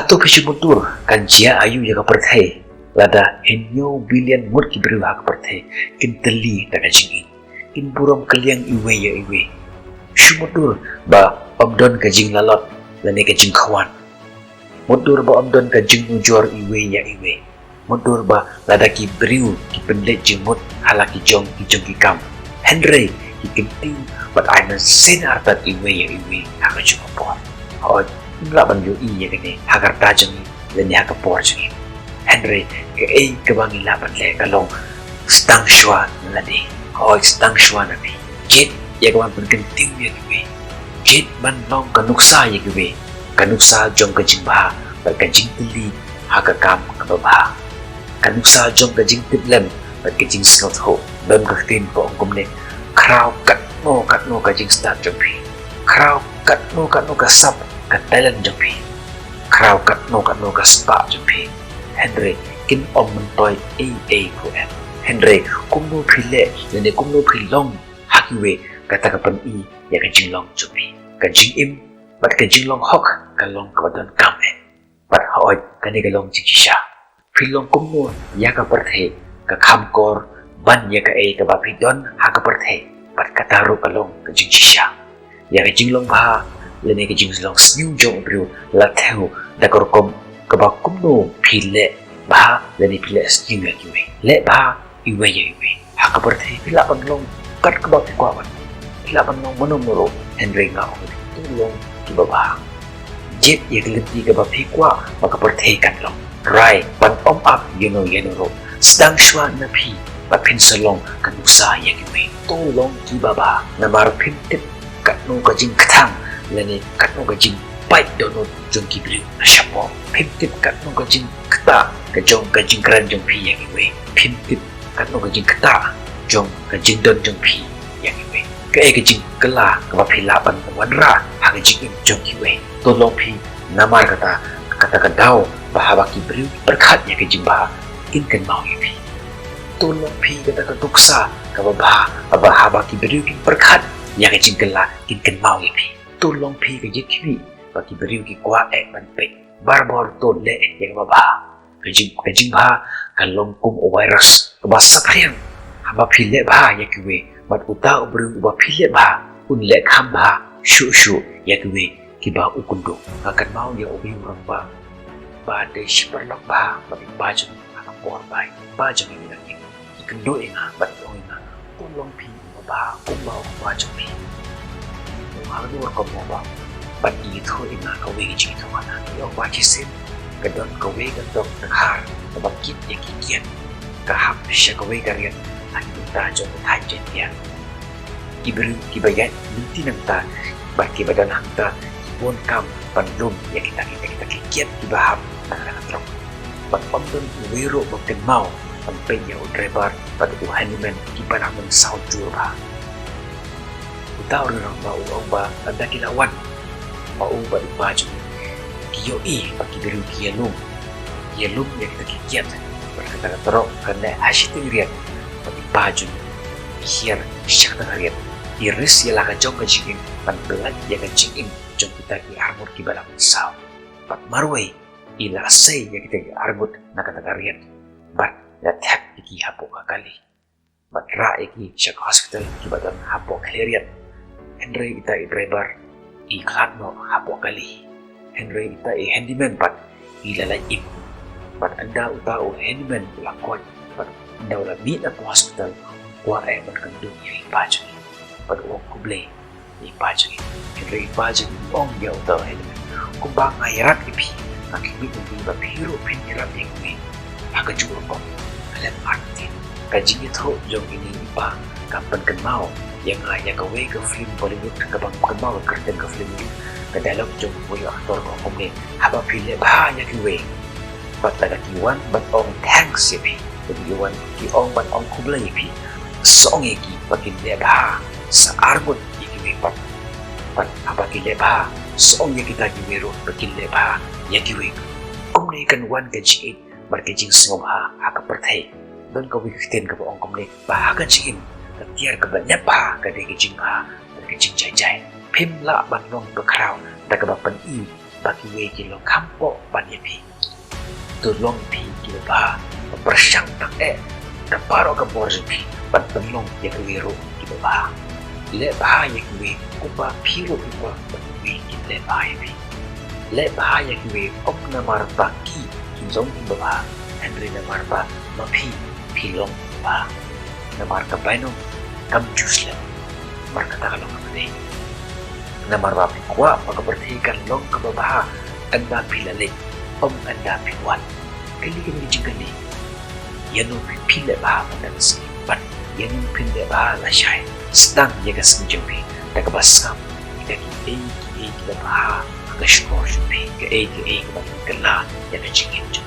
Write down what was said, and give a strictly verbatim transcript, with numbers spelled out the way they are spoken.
To phi shu mutdur, kan jia aïu ïa ka pyrthei lada hynñiew billion ngut ki briew ha ka pyrthei kin tylli da ka jingïeit, kin burom kylliang iwei ïa iwei? Shu mutdur ba ym don ka jinglalot lane ka jingkhwan. Mutdur ba ym don ka jingnujor iwei ïa iwei. Mutdur ba lada ki briew ki pynleit jingmut ha la ki jong ki jong ki kam, hynrei ki kyntiew bad ai mynsiem artat iwei ïa iwei ha ka jong ka por. Hooid, ym lah ban ïohi ïa kane ha ka rta jong ngi lane ha ka por jong ngi. Hynrei kaei kaba ngi lah ban leh ka long sdang shuwa na lade. Hooid, sdang shuwa na phi. Jied ïa ka ban pynkyntiew ïa kiwei. Jied ban long ka nuksa ïa kiwei, ka nuksa jong ka jingbha bad ka jingtylli ha ka kam kaba bha, ka nuksa jong ka jingtiplem bad ka jingsngewthuh. Don ka ktien ka ong kumne: khraw katno katno ka jingstad jong phi, khraw katno katno ka sap, ka talent jong phi, khraw katno katno ka spah jong phi, hynrei kin ym myntoi ei ei ruh em. Hynrei kumno phi leh lane kumno phi long ha kiwei, kata ka pyni ïa ka jinglong jong phi. Ka jingim bad ka jinglong hok ka long kaba donkam eh. Bad hooid, kane ka long jingshisha. Phi long kumno ïa ka pyrthei, ka kham kor ban ïa kaei kaba phi don ha ka pyrthei. Bad kata ruh ka long ka jingshisha. Ïa ka jinglong bha lane ka jinglong sniew jong u briew la thew da ka rukom kaba kumno phi leh bha lane phi leh sniew ïa kiwei. Leh bha iwei ïa iwei. Ha ka pyrthei phi lah ban long kat kaba phi kwah ban. Phi lah ban long mano mano ruh, hynrei nga ong, to long kiba bha. Jied ïa ka lynti kaba phi kwah ba ka pyrthei kan long. Try ban ym ap ïano ïano ruh. Sdang shuwa na phi ba phin sa long ka nuksa ïa kiwei. To long kiba bha. Namar phim tip katno ka jingkthang lane katno ka jingpait dohnud jong ki briew na shapoh. Phim tip katno ka jingktah ka jong ka jingkren jong phi ïa kiwei. Phim tip katno ka jingktah jong ka jingdon jong phi ïa kiwei. Kaei ka jingkylla kaba phi lah ban wanrah ha ka jingim jong kiwei? To long phi, namar kata, kata ka daw ba haba ki briew ki pyrkhat ïa ka jingbha, kin kynmaw ïa phi. To long phi kata ka nuksa kaba bha, ba haba ki briew ki pyrkhat ïa ka jingkylla, kin kynmaw ïa phi. To long phi ka jingkhmih ba ki briew ki kwah eh ban peit. Barabor to leh ïa kaba bha. Ka jing, ka jingbha ka long kum u virus kaba saphriang. Haba phi leh bha ïa kiwei, bad uta u briew uba phi leh bha un leh kham bha shuh shuh ïa kiwei kiba u kynduh. Nga kynmaw ïa uwei u rangbah ba dei shi paralok bha bad i pa jong u ha ka por ba i pa jong u u dang im. I kynduh ïa nga bad i ong ïa nga, to long phi uba bha kumba u kpa jong phi. U hangno rukom u bha. Bad i ïathuh ïa nga kawei ka jingïathuhkhana, i ong ba shisien ka don kawei ka dong dkhar kaba kit ïa ki kiad, ka hap sha kawei ka riat ha ki bynta jong ka thaiñ Jaintia. Ki briew kiba ïaid lynti nangta bad kiba don hangta ki bun kam ban lum ïa kita, kita, kita ki kiad kiba hap na kata ka tnat. Bad ym don uwei ruh ba kynmaw ban peit ïa u driver bad u handyman kiba la mynsaw jur bha. Uta u rangbah u ong ba lada ki la wan, ba u bad i pa jong u ki ïohi ba ki briew ki ïalum, ki ïalum ïa kita ki kiad. Bad kata ka trok kan leh ha shiteng riat, bad i pa jong u i hiar sha kata ka riat. I risk ïa la ka jong ka jingim ban pyllait ïa ka jingim jong kita ki arngut kiba la mynsaw. Bad marwei i la sei ïa kita ki arngut na kata ka riat bad la thep ïa ki hapoh ka kali bad rah ïa ki sha ka hospital kiba don hapoh Khliehriat. Hynrei ita i driver i khlad noh hapoh kali. Hynrei ita i handyman pat i la lait im. Bad ynda uta u handyman u la koit bad ynda u la mih na ka hospital, u kwah eh ban kynduh ïa i pa jong i bad u ong khublei ïa i pa jong i. Hynrei i pa jong i u ong ïa uta u handyman, kumba nga ïarap ïa phi, nga khmih ïa phi ba phi ruh phin ïarap ïa kiwei ha kajuh rukom. Khlem artatien, ka jingïathuh jong ine i pa ka pynkynmaw ïa nga ïa kawei ka film Bollywood, kaba nga kynmaw ka kyrteng ka film Bollywood, ka dialogue jong uwei u actor ka ong kumne: haba phi leh bha ïa kiwei, bad lada ki wan ban ong thanks ïa phi, lada ki wan ki ong ban ong khublei ïa phi, shu ong ïa ki ba kin leh bha sa arngut ïa kiwei pat. Bad haba ki leh bha, shu ong ïa kita kiwei ruh ba kin leh bha ïa kiwei. Kumne kan wan ka jingïeit bad ka jingsngewbha ha ka pyrthei. Don kawei ka ktien kaba ong kumne, ba ha ka jingim, ka tiar kaba ñiap bha ka dei ka jingbha bad ka jingjai jai. Phim lah ban long bakhraw da kaba pyni ba kiwei ki long kham pop ban ïa phi. To long phi kiba bha, ba pyrshang tang eh da baroh ka bor jong phi ban pynlong ïa kiwei ruh kiba bha. Leh bha ïa kiwei kumba phi ruh phi kwah ba kiwei kin leh bha ïa phi. Leh bha ïa kiwei ym namar ba ki ki long kiba bha, hynrei namar ba ma phi phi long kiba bha. Namar ka bainong kam ju slem, namar kata ka long kaba dei. Namar ba phi kwah ba ka pyrthei kan long kaba bha ynda phi la leit, ym ynda phi wan. Kylli kane ka jingkylli: ïano phi phi leh bha mynta ka sngi, bad ïano phin leh bha lashai? Sdang ïa ka sngi jong phi da kaba sngap ïa kiei kiei kiba bha ha ka shkor jong phi, kaei kaei kaba kin kylla ïa ka jingim jong phi.